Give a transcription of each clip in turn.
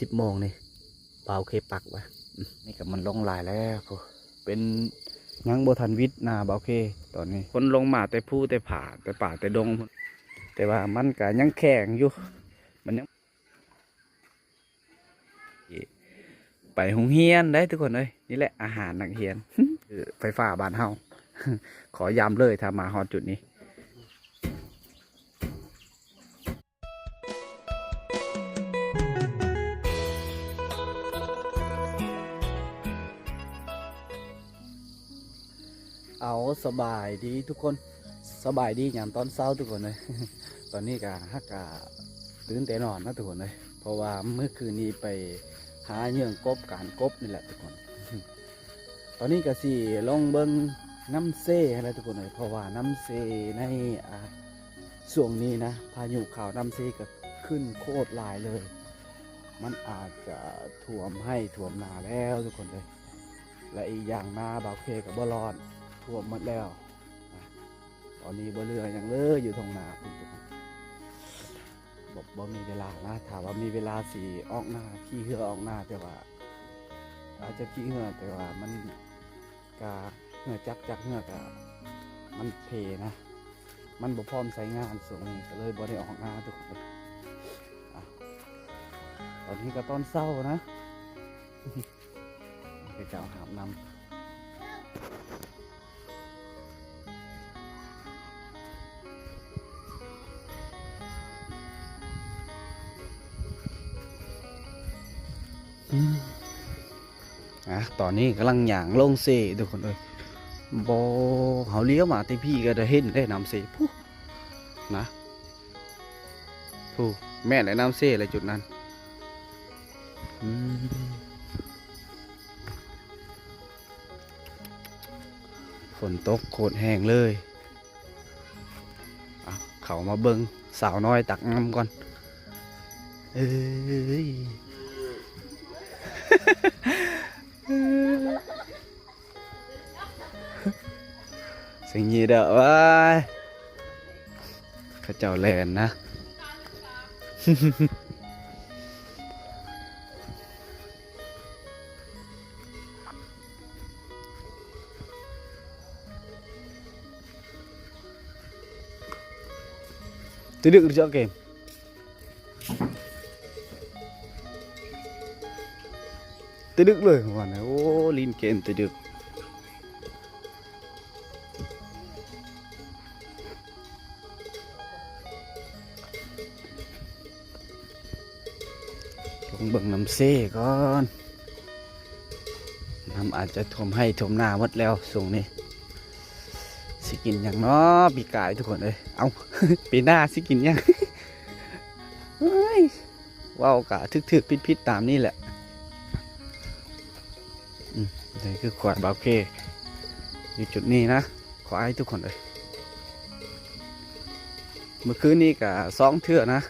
ສິບໂມງນີ້ ບ່າວເຄປັກໄວ້. ນີ້ກໍມັນລົງຫຼາຍແລ້ວພຸ້ນ ເປັນ ຍັງບໍ່ທັນວິດນາບ່າວເຄຕອນນີ້. ຄົນລົງມາແຕ່ພູແຕ່ຜາ ແຕ່ປ່າແຕ່ດົງພຸ້ນ ແຕ່ວ່າມັນກໍຍັງແຂງຢູ່ ມັນຍັງ ໄປໂຮງຮຽນໄດ໋ທຸກຄົນເອີຍ. ນີ້ແຫຼະອາຫານນັກຮຽນ ໄຟຟ້າບ້ານເຮົາ ຂໍຢ້ຳເລີຍ ຖ້າມາຮອດຈຸດນີ້. ເອົາ ສະບາຍດີທຸກຄົນ ສະບາຍດີຍາມຕອນເຊົ້າທຸກຄົນເອີຍ. ຕອນນີ້ກະ ຮັກກະຕື່ນແຕ່ນອນນະທຸກຄົນເອີຍ ເພາະວ່າມື້ຄືນນີ້ໄປຫາເຫຍື່ອງກົບ ການກົບນີ້ແຫຼະທຸກຄົນ. ຕອນນີ້ກໍຊິລົງເບິ່ງນ້ຳເຊຫັ້ນແຫຼະທຸກຄົນເອີຍ ເພາະວ່ານ້ຳເຊໃນ ອ່າ ຊ່ວງນີ້ນະ ພາຍຸເຂົ້າ ນ້ຳເຊກໍຂຶ້ນໂຄດຫຼາຍເລີຍ ມັນອາດຈະຖ້ວມໄຮ່ຖ້ວມນາແລ້ວທຸກຄົນເອີຍ. ແລະ ອີກຢ່າງນາບ່າວເຄກໍບໍ່ລອດ ຖ້ວມໝົດແລ້ວ. ຕອນນີ້ບໍ່ເຫຼືອຫຍັງເລີຍຢູ່ທົ່ງນາພຸ້ນທຸກຄົນ. ບໍ່ ບໍ່ມີເວລານະ ຖ້າວ່າມີເວລາຊິອອກນາ ຂີ່ເຮືອອອກນາ ແຕ່ວ່າ ອາດຈະຂີ່ເຮືອ ແຕ່ວ່າມັນກະ ເຮືອຈັກ ຈັກເຮືອກະ ມັນເພນະ ມັນບໍ່ພ້ອມໃຊ້ງານຊ່ວງນີ້ ກໍເລີຍບໍ່ໄດ້ອອກນາທຸກຄົນ. ອ່ະ ຕອນນີ້ກໍຕອນເຊົ້ານະ ເຂົາເຈົ້າຫາບນ້ຳ. ອືມ ອ່ະ ຕອນນີ້ກຳລັງຍ່າງລົງເຊທຸກຄົນເອີຍ. ບໍ່ ເຮົາລ້ຽວມາແຕ່ພີ້ກໍໄດ້ເຫັນເດ້ນ້ຳເຊພຸ້ນນະ. ຜູ້ ແມ່ນແຫຼະ ນ້ຳເຊແຫຼະຈຸດນັ້ນ. ອືມ ຝົນຕົກໂຄດແຮງເລີຍ. ອ່ະ ເຂົ້າມາເບິ່ງສາວນ້ອຍຕັກນ້ຳກ່ອນ. ເອີຍ ສະຫງິດເດີ ວ້າຍ ເຂົາເຈົ້າແລ່ນນະ. ຕະດຶກເຈົ້າເກມ ຕະດຶກເລີຍວ່ານະ. ໂອ້ ຫຼິ້ນເກມຕະດຶກ. ລົງເບິ່ງນ້ຳເຊກ່ອນ. ນ້ຳອາດຈະຖ້ວມໄຮ່ຖ້ວມນາໝົດແລ້ວຊ່ວງນີ້. ຊິກິນຫຍັງເນາະ ປີກາຍທຸກຄົນເອີຍ. ເອົ້າ ປີໜ້າຊິກິນຫຍັງ? ເອີຍ ເວົ້າກະຖືກໆຜິດໆຕາມນີ້ແຫຼະ. ອືມ ນີ້ຄືຄວາຍບ່າວເຄຢູ່ຈຸດນີ້ນະ ຄວາຍທຸກຄົນເອີຍ. ເມື່ອຄືນນີ້ກະສອງເທື່ອນະ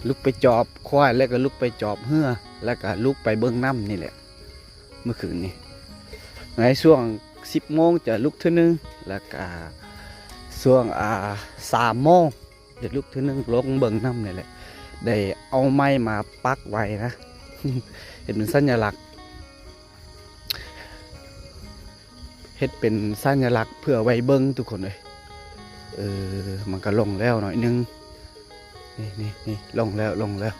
ລຸກໄປຈອບຄວາຍ ແລ້ວກະລຸກໄປຈອບເຮືອ ແລ້ວກະລຸກໄປເບິ່ງນ້ຳນີ້ແຫຼະ. ເມື່ອຄືນນີ້ ໃນຊ່ວງສິບໂມງຈະລຸກເທື່ອໜຶ່ງ ແລ້ວກະຊ່ວງ ອ່າ ສາມໂມງຈະລຸກເທື່ອໜຶ່ງ ລົງເບິ່ງນ້ຳນີ້ແຫຼະ. ໄດ້ເອົາໄມ້ມາປັກໄວ້ນະ ເຮັດເປັນສັນຍະລັກ ເຮັດເປັນສັນຍະລັກເພື່ອໄວ້ເບິ່ງທຸກຄົນເອີຍ. ເອີ ມັນກະລົງແລ້ວໜ້ອຍໜຶ່ງ. ນີ້ໆໆ ລົງແລ້ວ ລົງແລ້ວ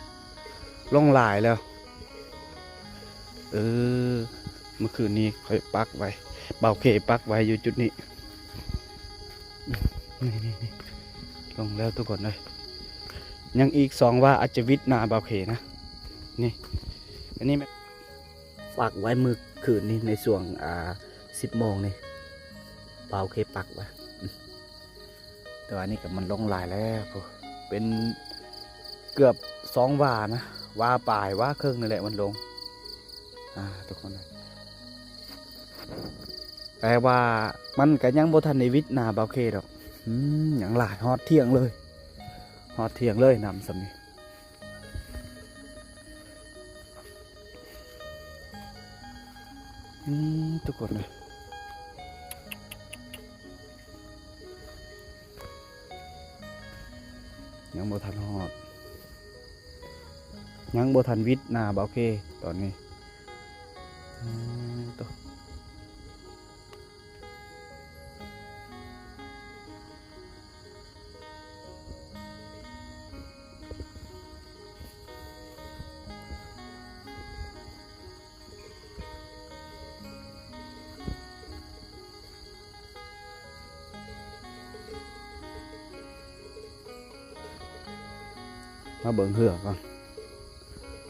ລົງຫຼາຍແລ້ວ. ເອີ ເມື່ອຄືນນີ້ຂ້ອຍປັກໄວ້ ບ່າວເຄປັກໄວ້ຢູ່ຈຸດນີ້. ນີ້ໆໆ ລົງແລ້ວທຸກຄົນເອີຍ. ຍັງອີກສອງວ່າອາດຈະວິດນາບ່າວເຄນະ. ນີ້ ອັນນີ້ແມ່ນ ປັກໄວ້ມື້ຄືນນີ້ໃນຊ່ວງ ອ່າ ສິບໂມງນີ້ ບ່າວເຄປັກໄວ້. ແຕ່ວ່ານີ້ກໍມັນລົງຫຼາຍແລ້ວພຸ້ນ ເປັນເກືອບສອງວານະ ວາປາຍ ວາເຄິ່ງນີ້ແຫຼະມັນລົງ ອ່າ ທຸກຄົນ. ແຕ່ວ່າມັນກໍຍັງບໍ່ທັນໄດ້ວິດນາບ່າວເຄດອກ. ອືມ ຍັງຫຼາຍ ຮອດທ່ຽງເລີຍ ຮອດທ່ຽງເລີຍ ນ້ຳສ່ຳນີ້. ອືມ ທຸກຄົນເອີຍ ຍັງບໍ່ທັນຮອດ. ຍັງບໍ່ທັນຫວິດນາບ່າວເຄຕອນນີ້. ເອີ ໂຕ ມາເບິ່ງເຮືອກ່ອນ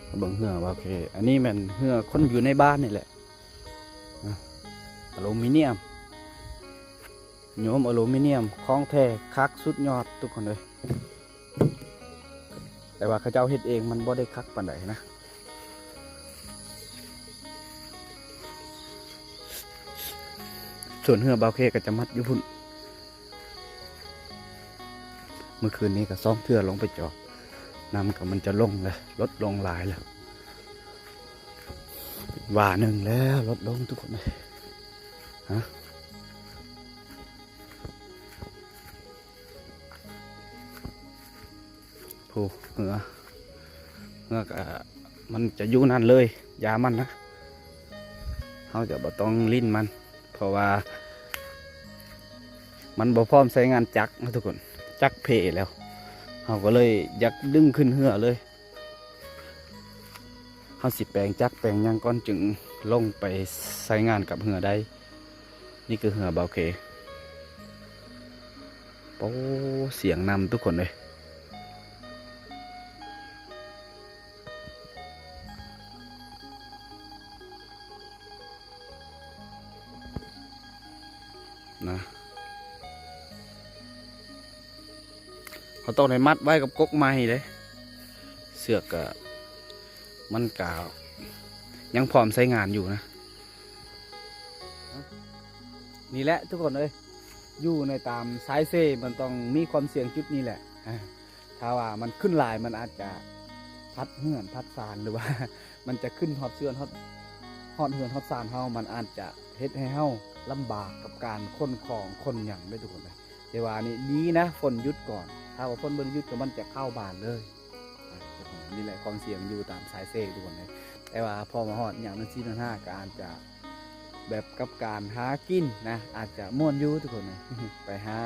ມາເບິ່ງເຮືອວ່າ ໂອເຄ ອັນນີ້ແມ່ນເຮືອຄົນຢູ່ໃນບ້ານນີ້ແຫຼະ ອາ ອາລູມີນຽມ ໂຍມອາລູມີນຽມ ຂອງແທ້ຄັກສຸດຍອດທຸກຄົນເອີຍ. ແຕ່ວ່າເຂົາເຈົ້າເຮັດເອງມັນບໍ່ໄດ້ຄັກປານໃດນະ. ສ່ວນເຮືອບ່າວເຄກໍຈະມັດຢູ່ພຸ້ນ. ມື້ຄືນນີ້ກໍສອງເທື່ອລົງໄປຈອດ ນ້ຳກໍມັນຈະລົງແລ້ວ ລົດລົງຫຼາຍແລ້ວ ວາໜຶ່ງແລ້ວ ລົດລົງທຸກຄົນເອີຍ ຮະ. ຜູ້ເຮືອ ເຮືອກະມັນຈະຢູ່ນັ້ນເລີຍ ຢາມັນນະ ເຮົາຈະບໍ່ຕ້ອງຫຼິ້ນມັນ ເພາະວ່າມັນບໍ່ພ້ອມໃຊ້ງານຈັກນະທຸກຄົນ ຈັກເພແລ້ວ ເຮົາກໍເລີຍຢາກດຶງຂຶ້ນເຮືອເລີຍ. ເຮົາຊິແປງຈັກແປງຫຍັງກ່ອນຈຶ່ງລົງໄປໃຊ້ງານກັບເຮືອໄດ້. ນີ້ຄືເຮືອບ່າວເຄ. ໂອ້ ສຽງນຳທຸກຄົນເອີຍ. ນະ ເຮົາຕ້ອງໄດ້ມັດໄວ້ກັບກົກໄມ້ເດ້ ເຊືອກກະ ມັນກະຍັງພ້ອມໃຊ້ງານຢູ່ນະ. ນີ້ແຫຼະທຸກຄົນເອີຍ ຢູ່ໃນຕາມຊາຍເຊ ມັນຕ້ອງມີຄວາມສ່ຽງຈຸດນີ້ແຫຼະ. ຖ້າວ່າມັນຂຶ້ນຫຼາຍ ມັນອາດຈະພັດເຮືອນພັດຊານ ຫຼືວ່າມັນຈະຂຶ້ນຮອດເຮືອນຮອດ ຮອດເຮືອນຮອດຊານເຮົາ ມັນອາດຈະເຮັດໃຫ້ເຮົາລຳບາກກັບການຂົນຂອງຂົນຫຍັງເດ້ທຸກຄົນເອີຍ. ແຕ່ວ່ານີ້ດີນະ ຝົນຢຸດກ່ອນ ຖ້າວ່າຝົນບໍ່ຢຸດກໍມັນຈະເຂົ້າບ້ານເລີຍ. ນີ້ແຫຼະຄວາມສ່ຽງຢູ່ຕາມຊາຍເຊທຸກຄົນເອີຍ. ແຕ່ວ່າພໍມາຮອດຍາມນັ້ນ ສີ່ນັ້ນຫ້າ ກໍອາດຈະ ແບບກັບການຫາກິນນະ ອາດຈະມ່ວນຢູ່ທຸກຄົນເອີຍ ໄປຫາ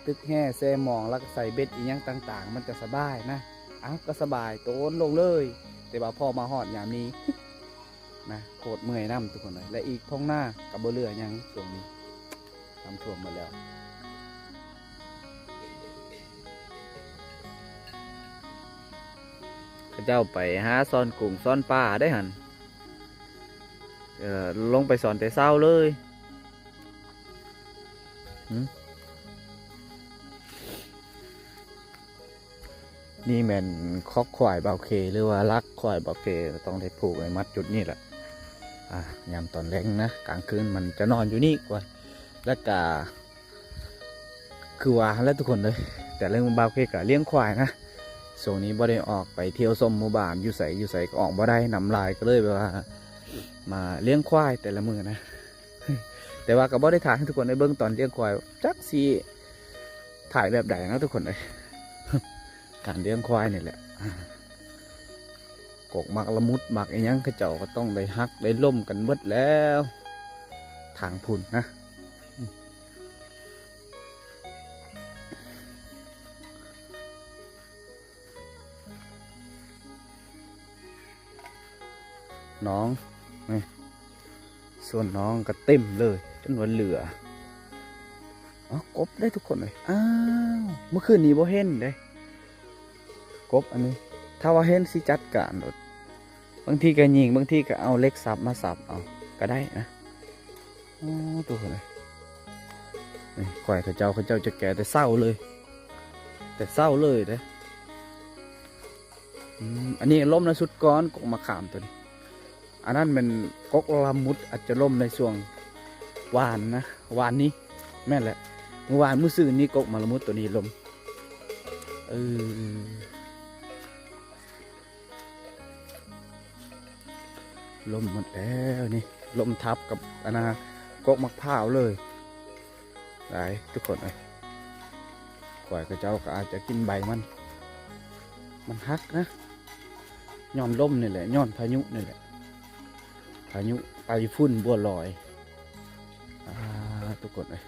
ຕຶກແຮ່ແຊມອງ ແລ້ວກໍໃສ່ເບັດອີ່ຫຍັງຕ່າງໆ ມັນຈະສະບາຍນະ. ອ້າວ ກໍສະບາຍໂຕນລົງເລີຍ ແຕ່ວ່າພໍມາຮອດຍາມນີ້ນະ ໂຄດເມື່ອຍນຳທຸກຄົນເອີຍ. ແລະ ອີກທົ່ງນາກໍບໍ່ເຫຼືອຫຍັງ ຊ່ວງນີ້ນ້ຳຖ້ວມໝົດແລ້ວ. ເຂົາເຈົ້າໄປຫາຊ່ອນກຸ້ງຊ່ອນປາເດ້ຫັ້ນ ເອີ ລົງໄປຊ່ອນແຕ່ເຊົ້າເລີຍ. ຫື ນີ້ແມ່ນຄອກຄວາຍບ່າວເຄ ຫຼືວ່າລັກຄວາຍບ່າວເຄ ຕ້ອງໄດ້ຜູກໃຫ້ມັດຈຸດນີ້ແຫຼະ. ອາ ຍາມຕອນແລງນະ ກາງຄືນມັນຈະນອນຢູ່ນີ້ກ່ອນ ແລ້ວກະ ຄືວ່າຫັ້ນແຫຼະທຸກຄົນເອີຍ. ແຕ່ເລື່ອງບ່າວເຄກະລ້ຽງຄວາຍນະ ຊ່ວງນີ້ບໍ່ໄດ້ອອກໄປທ່ຽວຊົມໝູ່ບ້ານ ຢູ່ໃສຢູ່ໃສກໍອອກບໍ່ໄດ້ ນ້ຳຫຼາຍ ກໍເລີຍແບບວ່າມາລ້ຽງຄວາຍແຕ່ລະມື້ນະ. ແຕ່ວ່າກໍບໍ່ໄດ້ຖ່າຍໃຫ້ທຸກຄົນໄດ້ເບິ່ງຕອນລ້ຽງຄວາຍ ຈັກຊິຖ່າຍແບບໃດເນາະທຸກຄົນເອີຍ. ການລ້ຽງຄວາຍນີ້ແຫຼະ ກົກໝາກລະມຸດໝາກອີ່ຫຍັງ ເຂົາເຈົ້າກໍຕ້ອງໄດ້ຫັກໄດ້ລົ້ມກັນເບິດແລ້ວ ທາງພຸ້ນນະ. ໜອງ ນີ້ ສ່ວນໜອງກໍເຕັມເລີຍ ຈົນວ່າເຫຼືອ. ເອົາ ກົບເດ້ທຸກຄົນເອີຍ. ອ້າວ ມື້ຄືນນີ້ບໍ່ເຫັນເດ້ ກົບອັນນີ້ ຖ້າວ່າເຫັນຊິຈັດການໂລດ. ບາງທີກໍຍິງ ບາງທີກໍເອົາເຫຼັກສັບມາສັບເອົາກໍໄດ້ນະ. ໂອ້ ໂຕເອີຍ ນີ້ ຂ້ອຍເຂົາເຈົ້າ ເຂົາເຈົ້າຈະແກ່ແຕ່ເຊົ້າເລີຍ ແຕ່ເຊົ້າເລີຍເດ້. ອືມ ອັນນີ້ລົ້ມນະ ຊຸດກ່ອນ ກົກໝາກຂາມໂຕນີ້. ອັນນັ້ນແມ່ນກົກລະມຸດ ອາດຈະລົ້ມໃນຊ່ວງວານນະ ວານນີ້ ແມ່ນແຫຼະ ມື້ວານ ມື້ຊືນນີ້ ກົກໝາກລະມຸດໂຕນີ້ລົ້ມ. ເອີ ລົ້ມໝົດແລ້ວນີ້ ລົ້ມທັບກັບອັນນະ ກົກໝາກພ້າວເລີຍ. ຫຼາຍທຸກຄົນເອີຍ ຂ້ອຍເຂົາເຈົ້າກໍອາດຈະກິນໃບມັນ ມັນຫັກນະ. ຍ້ອນລົມນີ້ແຫຼະ ຍ້ອນພາຍຸນີ້ແຫຼະ ພາຍຸໄຕ້ຝຸ່ນບົວລອຍ. ອ່າ ທຸກຄົນເອີຍ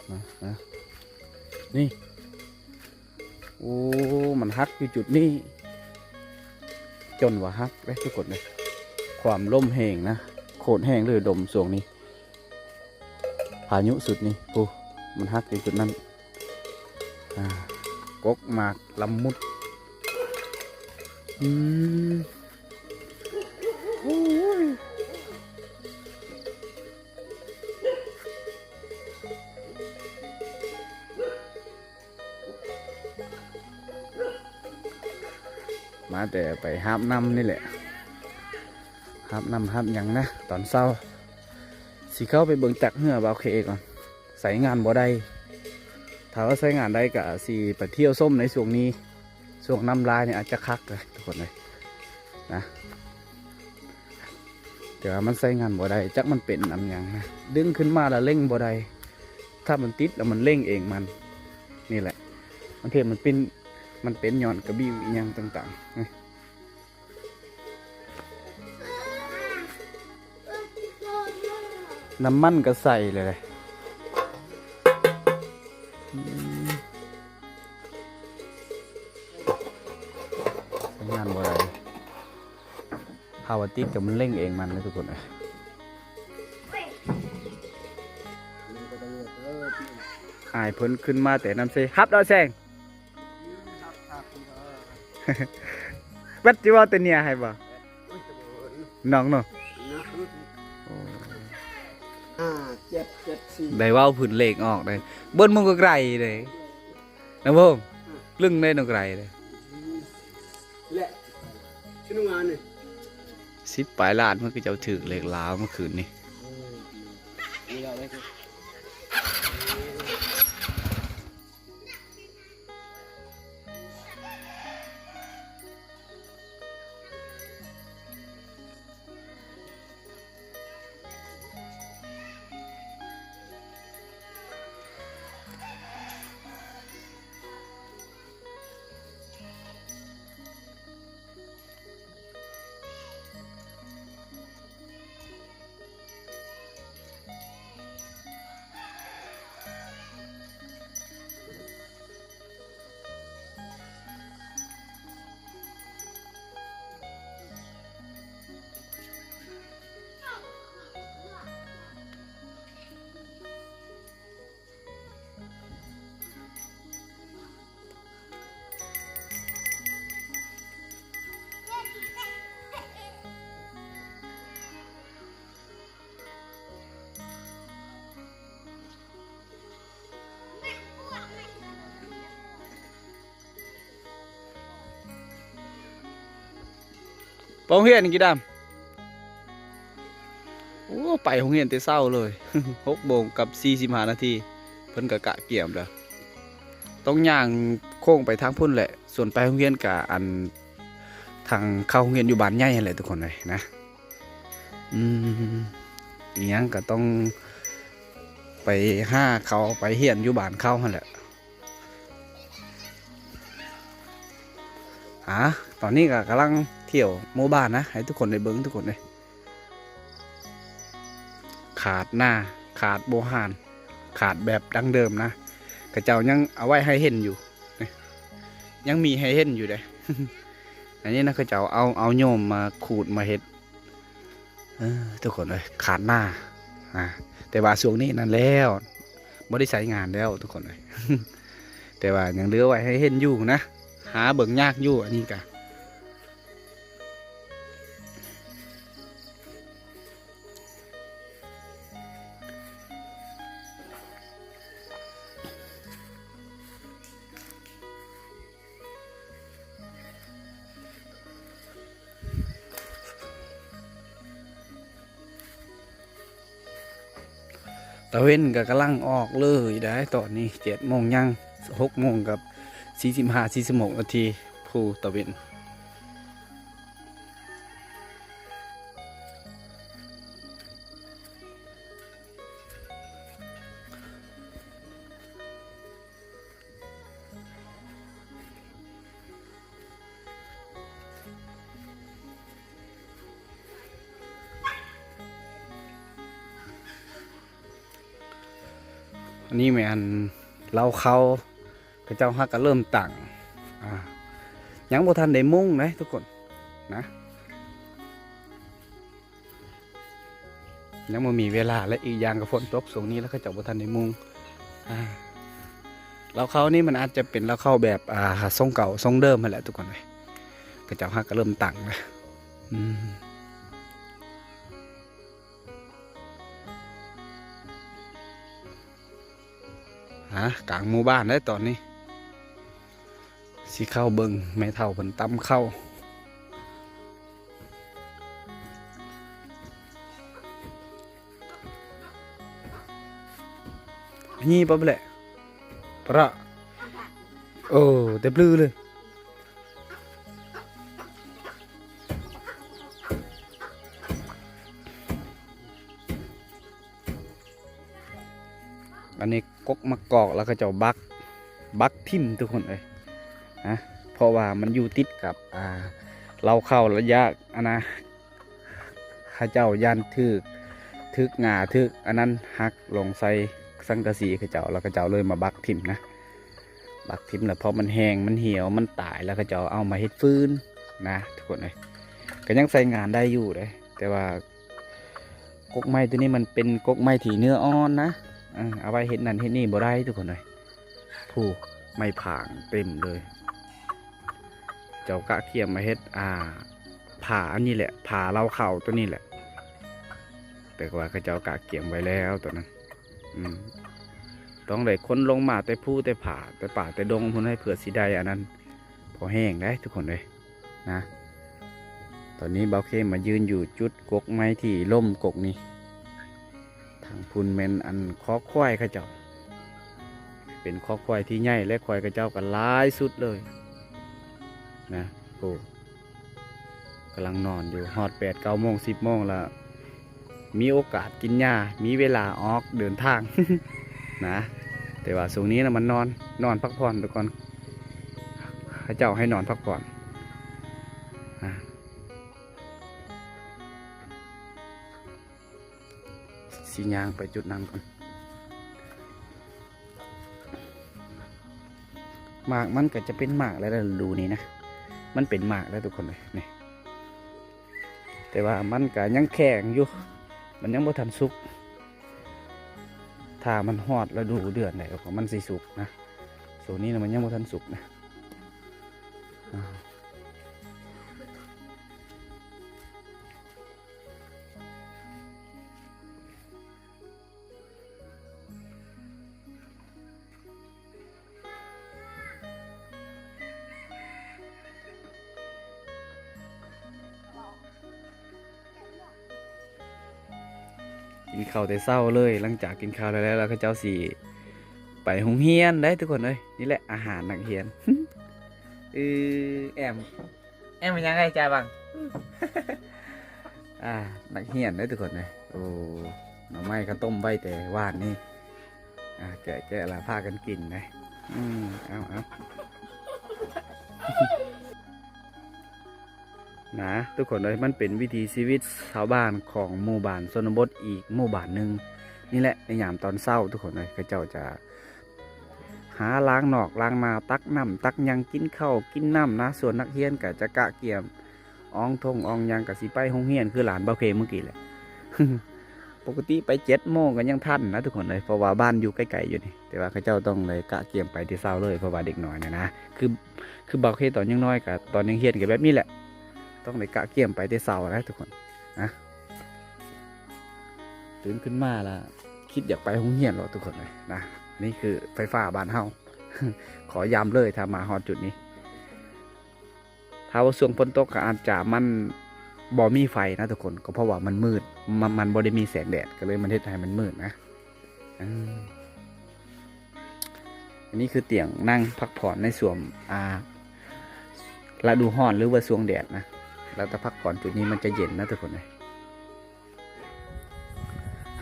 ນະ ນະ ນີ້ ໂອ້ ມັນຫັກຢູ່ຈຸດນີ້ ຈົນວ່າຫັກເດ້ທຸກຄົນເດ້. ຄວາມລົມແຮງນະ ໂຄດແຮງເລີຍລົມຊ່ວງນີ້ ພາຍຸຊຸດນີ້ ໂອ້ ມັນຫັກຢູ່ຈຸດນັ້ນ. ອ່າ ກົກໝາກລຳມຸດ ອືມ ໂອ້ຍ. ມາແຕ່ໄປຫາບນ້ຳນີ້ແຫຼະ ຫາບນ້ຳຫາບຫຍັງນະ ຕອນເຊົ້າ. ຊິເຂົ້າໄປເບິ່ງຈັກເຮືອບ່າວເຄກ່ອນ ໃຊ້ງານບໍ່ໄດ້. ຖ້າວ່າໃຊ້ງານໄດ້ກໍຊິໄປທ່ຽວຊົມໃນຊ່ວງນີ້ ຊ່ວງນ້ຳຫຼາຍນີ້ອາດຈະຄັກເລີຍທຸກຄົນເອີຍນະ. ແຕ່ວ່າມັນໃຊ້ງານບໍ່ໄດ້ ຈັກມັນເປັນນຳຫຍັງນະ ດຶງຂຶ້ນມາແລ້ວເລັ່ງບໍ່ໄດ້. ຖ້າມັນຕິດແລ້ວມັນເລັ່ງເອງມັນ ນີ້ແຫຼະ ບາງເທື່ອມັນເປັນ ມັນເປັນຍ້ອນກະບິ້ວອີ່ຫຍັງຕ່າງໆ. ນ້ຳມັນກໍໃສ່ເລີຍ ອືມ ໃຊ້ງານບໍ່ໄດ້. ຖ້າວ່າຕິດກໍມັນເລັ່ງເອງມັນເດ້ທຸກຄົນເອີຍ. ອ້າຍເພິ່ນຂຶ້ນມາແຕ່ນ້ຳເຊ ຮັບດອກແຊງ ແວັດ ຊິເວົ້າແຕ່ເນຍໃຫ້ບໍ່ ນ້ອງເນາະ. ໂອ້ ຫ້າເຈັດເຈັດສີ່ ໄດ້ເວົ້າພື້ນເລກອອກເດ້ ເບິ່ງມັນກໍໄກເດ້ ນະໂວງ ລຶ້ງໄດ້ນຳໄກເດ້ ແລະ ຊິບປາຍລ້ານ ເພິ່ນຄືເຈົ້າຖືກເລກລາວເມື່ອຄືນນີ້. ໄປໂຮງຮຽນກີດຳ ໂອ້ ໄປໂຮງຮຽນແຕ່ເຊົ້າເລີຍ ຫົກໂມງກັບສີ່ສິບຫ້ານາທີ ເພິ່ນກໍກະກຽມແລ້ວ ຕ້ອງຍ່າງໂຄ້ງໄປທາງພຸ້ນແຫຼະ ສ່ວນໄປໂຮງຮຽນກະ ອັນ ທາງເຂົ້າໂຮງຮຽນຢູ່ບ້ານໃຫຍ່ຫັ້ນແຫຼະທຸກຄົນເອີຍນະ. ອືມ ອີ່ຫຍັງກໍຕ້ອງໄປຫາເຂົາ ໄປຮຽນຢູ່ບ້ານເຂົາຫັ້ນແຫຼະ. ອາ ຕອນນີ້ກໍກຳລັງທ່ຽວໝູ່ບ້ານນະ ໃຫ້ທຸກຄົນໄດ້ເບິ່ງທຸກຄົນເອີຍ. ຂາດນາ ຂາດບໍ່ຫານ ຂາດແບບດັ້ງເດີມນະ ເຂົາເຈົ້າຍັງເອົາໄວ້ໃຫ້ເຫັນຢູ່ ຍັງມີໃຫ້ເຫັນຢູ່ເດ້. ອັນນີ້ນະ ເຂົາເຈົ້າເອົາ ເອົາໂຍມມາຂູດມາເຮັດ ເອີ ທຸກຄົນເອີຍ ຂາດນາ ອາ ແຕ່ວ່າຊ່ວງນີ້ນັ້ນແລ້ວ ບໍ່ໄດ້ໃຊ້ງານແລ້ວທຸກຄົນເອີຍ ແຕ່ວ່າຍັງເຫຼືອໄວ້ໃຫ້ເຫັນຢູ່ນະ ຫາເບິ່ງຍາກຢູ່ ອັນນີ້ກະ. ຕາເວັນກໍກຳລັງອອກເລີຍໄດ໋ ຕອນນີ້ເຈັດໂມງຍັງ ຫົກໂມງກັບສີ່ສິບຫ້າ ສີ່ສິບຫົກນາທີ ພູຕາເວັນ. ເ ອັນນີ້ແມ່ນເລົ້າເຂົ້າ ເຂົາເຈົ້າຫາກະເລີ່ມຕັ້ງ ອ່າ ຍັງບໍ່ທັນໄດ້ມຸງເດ້ທຸກຄົນນະ ຍັງບໍ່ມີເວລາ ແລະ ອີກຢ່າງກໍຝົນຕົກຊ່ວງນີ້ ແລ້ວເຂົາເຈົ້າບໍ່ທັນໄດ້ມຸງ ອ່າ ເລົ້າເຂົ້ານີ້ມັນອາດຈະເປັນເລົ້າເຂົ້າແບບ ອ່າ ຊົງເກົ່າຊົງເດີມຫັ້ນແຫຼະທຸກຄົນເອີຍ ເຂົາເຈົ້າຫາກະເລີ່ມຕັ້ງແລ້ວ ອືມ. ຫາ ກາງໝູ່ບ້ານໄດ໋ຕອນນີ້ ຊິເຂົ້າເບິ່ງແມ່ເຖົ້າເພິ່ນຕຳເຂົ້າ ນີ້ປະແຫຼະ ປະ ໂອ້ ແຕ່ບລືເລີຍ. ອັນນີ້ກົກໝາກກອກ ແລ້ວເຂົາເຈົ້າບັກ ບັກຖິ້ມທຸກຄົນເອີຍ ນະ ເພາະວ່າມັນຢູ່ຕິດກັບ ອ່າ ເລົ້າເຂົ້າ ລະຍະ ອັນນະ ເຂົາເຈົ້າຢ້ານຖືກ ຖືກຫຍ້າ ຖືກອັນນັ້ນຫັກລົງໃສ່ສັງກະສີເຂົາເຈົ້າ ແລ້ວເຂົາເຈົ້າເລີຍມາບັກຖິ້ມນະ ບັກຖິ້ມແລ້ວ ເພາະມັນແຫ້ງ ມັນຫ່ຽວ ມັນຕາຍ ແລ້ວເຂົາເຈົ້າເອົາມາເຮັດຟືນນະທຸກຄົນເອີຍ ກໍຍັງໃຊ້ງານໄດ້ຢູ່ເດ້ ແຕ່ວ່າ ກົກໄມ້ຕົວນີ້ມັນເປັນກົກໄມ້ທີ່ເນື້ອອ່ອນນະ ເອີ ເອົາໄວ້ເຮັດນັ້ນເຮັດນີ້ບໍ່ໄດ້ທຸກຄົນເອີຍ ຜູ້ ໄມ້ຜາງເຕັມເລີຍ ເຈົ້າກະກຽມມາເຮັດ ອ່າ ຜ້າອັນນີ້ແຫຼະ ຜ້າເລົ້າເຂົ້າຕົວນີ້ແຫຼະ ແຕ່ວ່າເຂົາເຈົ້າກະກຽມໄວ້ແລ້ວຕົວນັ້ນ ອືມ ຕ້ອງໄດ້ຂົນລົງມາແຕ່ພູແຕ່ຜາ ແຕ່ປ່າແຕ່ດົງພຸ້ນໃດ໋ ເພື່ອຊິໄດ້ອັນນັ້ນ ພໍແຫ້ງໄດ໋ທຸກຄົນເອີຍ ນະ ຕອນນີ້ບ່າວເຄມາຢືນຢູ່ຈຸດກົກໄມ້ທີ່ລົ້ມກົກນີ້ ທາງພຸ້ນແມ່ນອັນຄອກຄວາຍເຂົາເຈົ້າ ເປັນຄອກຄວາຍທີ່ໃຫຍ່ ແລະ ຄວາຍເຂົາເຈົ້າກໍຫຼາຍສຸດເລີຍນະ ໂອ້ ກຳລັງນອນຢູ່ ຮອດແປດເກົ້າໂມງ ສິບໂມງລະ ມີໂອກາດກິນຫຍ້າ ມີເວລາອອກເດີນທາງນະ ແຕ່ວ່າຊ່ວງນີ້ນະມັນນອນ ນອນພັກຜ່ອນໄປກ່ອນ ເຂົາເຈົ້າໃຫ້ນອນພັກຜ່ອນ ອ່າ ຊິຍ່າງໄປຈຸດນັ້ນກ່ອນ ໝາກມັນກໍຈະເປັນໝາກແລ້ວ ລະດູນີ້ນະ ມັນເປັນໝາກແລ້ວທຸກຄົນເອີຍ ນີ້ ແຕ່ວ່າມັນກໍຍັງແຂງຢູ່ ມັນຍັງບໍ່ທັນສຸກ ຖ້າມັນຮອດລະດູເດືອນໃດກໍມັນຊິສຸກນະ ຊ່ວງນີ້ນະມັນຍັງບໍ່ທັນສຸກນະ ອາ. ກິນເຂົ້າແຕ່ເຊົ້າເລີຍ ຫຼັງຈາກກິນເຂົ້າແລ້ວ ແລ້ວເຂົາເຈົ້າຊິໄປໂຮງຮຽນໄດ໋ທຸກຄົນເອີຍ ນີ້ແຫຼະອາຫານນັກຮຽນ ອື ແອມ ແອມເປັນຫຍັງໄອ້ຈາບັງ ອ່າ ນັກຮຽນເດີທຸກຄົນເດີ ໂອ້ ໜໍ່ໄມ້ເຂົາຕົ້ມໄວ້ແຕ່ວານນີ້ ອ່າ ແກະໆ ລະພາກັນກິນເດ້ ອືມ ເອົາໆ ນະ ທຸກຄົນເອີຍ ມັນເປັນວິຖີຊີວິດຊາວບ້ານຂອງໝູ່ບ້ານຊົນນະບົດອີກໝູ່ບ້ານໜຶ່ງ ນີ້ແຫຼະ ໃນຍາມຕອນເຊົ້າ ທຸກຄົນເອີຍ ເຂົາເຈົ້າຈະ ຫາລ້າງນອກລ້າງນາ ຕັກນ້ຳຕັກຫຍັງ ກິນເຂົ້າກິນນ້ຳນະ ສ່ວນນັກຮຽນກໍຈະກະກຽມ ອອງທົ່ງອອງຫຍັງ ກໍຊິໄປໂຮງຮຽນ ຄືຫຼານບ່າວເຄມມື້ກີ້ແຫຼະ ປົກກະຕິໄປເຈັດໂມງກໍຍັງທັນນະທຸກຄົນເອີຍ ເພາະວ່າບ້ານຢູ່ໃກ້ໆຢູ່ນີ້ ແຕ່ວ່າເຂົາເຈົ້າຕ້ອງໄດ້ກະກຽມໄປແຕ່ເຊົ້າເລີຍ ເພາະວ່າເດັກນ້ອຍນະນະ ຄື ຄືບ່າວເຄຕອນຍັງນ້ອຍ ກໍຕອນຍັງຮຽນກໍແບບນີ້ແຫຼະ ຕ້ອງໄດ້ກະກຽມໄປແຕ່ເຊົ້ານະທຸກຄົນນະ ຕື່ນຂຶ້ນມາລະຄິດຢາກໄປໂຮງຮຽນໂລດທຸກຄົນເອີຍນະ ນີ້ຄືໄຟຟ້າບ້ານເຮົາ ຂໍຢ້ຳເລີຍ ຖ້າມາຮອດຈຸດນີ້ ຖ້າວ່າຊ່ວງຝົນຕົກກໍອາດຈະມັນບໍ່ມີໄຟນະທຸກຄົນ ກໍເພາະວ່າມັນມືດ ມັນ ມັນບໍ່ໄດ້ມີແສງແດດ ກໍເລີຍມັນເຮັດໃຫ້ມັນມືດນະ ເອີ ອັນນີ້ຄືຕຽງນັ່ງພັກຜ່ອນໃນຊ່ວງ ອ່າ ລະດູຮ້ອນ ຫຼືວ່າຊ່ວງແດດນະ ແລ້ວແຕ່ພັກຜ່ອນ ຈຸດນີ້ມັນຈະເຢັນນະທຸກຄົນເອີຍ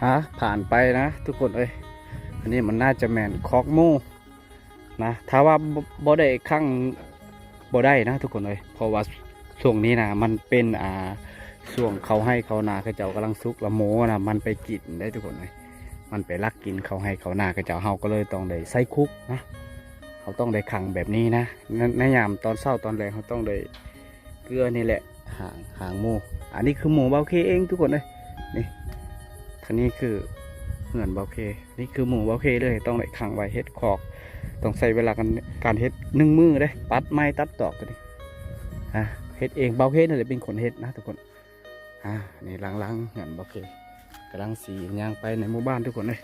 ຫາ ຜ່ານໄປນະທຸກຄົນເອີຍ ອັນນີ້ມັນໜ້າຈະແມ່ນຄອກໝູນະ ຖ້າວ່າບໍ່ ບໍ່ໄດ້ຂັງບໍ່ໄດ້ນະທຸກຄົນເອີຍ ເພາະວ່າຊ່ວງນີ້ນະ ມັນເປັນ ອ່າ ຊ່ວງເຂົ້າໄຮ່ເຂົ້ານາ ເຂົາເຈົ້າກຳລັງສຸກ ລະໝູນະ ມັນໄປກິນໄດ໋ທຸກຄົນເອີຍ ມັນໄປລັກກິນເຂົ້າໄຮ່ເຂົ້ານາເຂົາເຈົ້າ ເຮົາກໍເລີຍຕ້ອງໄດ້ໃສ່ຄຸກນະ ເຮົາຕ້ອງໄດ້ຂັງແບບນີ້ນະ ໃນ ໃນຍາມຕອນເຊົ້າຕອນແລງ ເຮົາຕ້ອງໄດ້ເກືອນີ້ແຫຼະ ຫາງ ຫາງໝູ່. ອັນນີ້ຄືໝູ່ບ່າວເຄເອງທຸກຄົນເອີຍ ນີ້ ທາງນີ້ຄືເຮືອນບ່າວເຄ ນີ້ຄືໝູ່ບ່າວເຄເລີຍ ຕ້ອງໄດ້ຂັງໄວ້ ເຮັດຄອກ ຕ້ອງໃຊ້ເວລາການ ການເຮັດໜຶ່ງມື້ເດ້ ຕັດໄມ້ຕັດຕອກກໍດີ ອ່າ ເຮັດເອງ ບ່າວເຄນີ້ແຫຼະເປັນຄົນເຮັດນະທຸກຄົນ. ອ່າ ນີ້ຫຼັງໆເຮືອນບ່າວເຄ ກຳລັງຊິຍ່າງໄປໃນໝູ່ບ້ານທຸກຄົນເອີຍ.